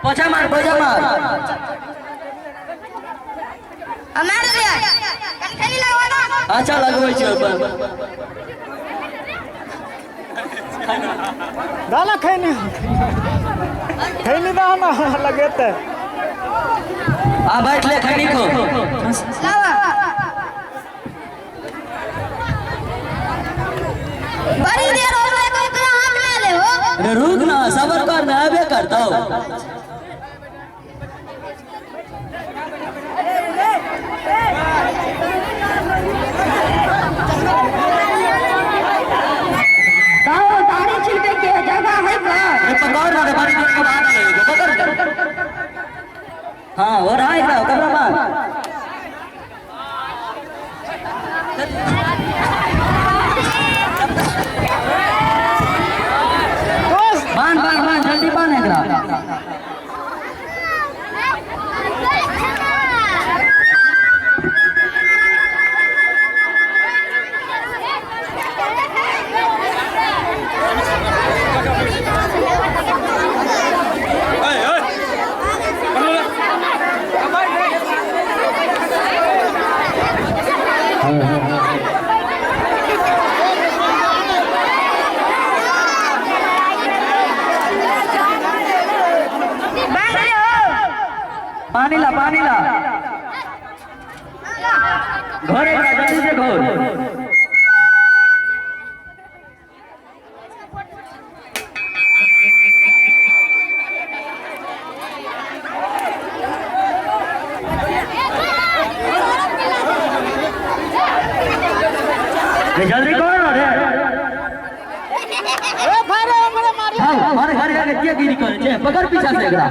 पोछा मार, पोछा मार। अच्छा लगबै छै अपन। दाना खैनी खैनी दाना लगेते। आ बैठ ले खैनी को। बड़ी देर हो गई तो इतना हाथ में ले हो। अरे रुक ना, सबर कर ना, अबे करता हूँ। दाढ़ी छिलके के जगह है का? अरे पकड़ ना रे, बड़ी देर के बाद आएगा, पकड़। हाँ, और हाँ, इधर आओ, कमरा मार। बांध, बांध, बांध, जल्दी बांध एकरा। पानी ला, पानी ला। घोर एकरा, जल्दी से घोर। जल्दी कौन रे? ए भारे हमरे मारी। हाँ, मारे घरे आके किया गिरी करे छे? पकड़ पीछा से एकरा।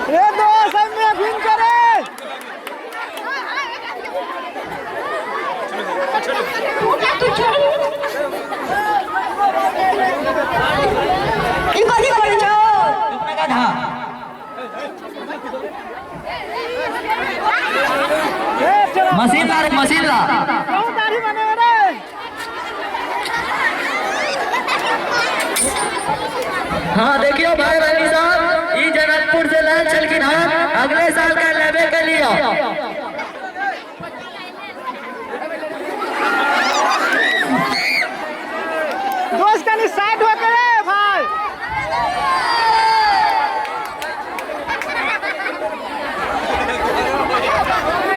ए दोस्त हमें अभिन करे। ई कथी करै छौ? ए चला। मशीन ला रे, मशीन ला। बहुत दाढ़ी बने रे। हाँ देखियो भाई बहन साहब, ई जनकपुर से लाल छलखिन हन, अगले साल का लेबे के लिए।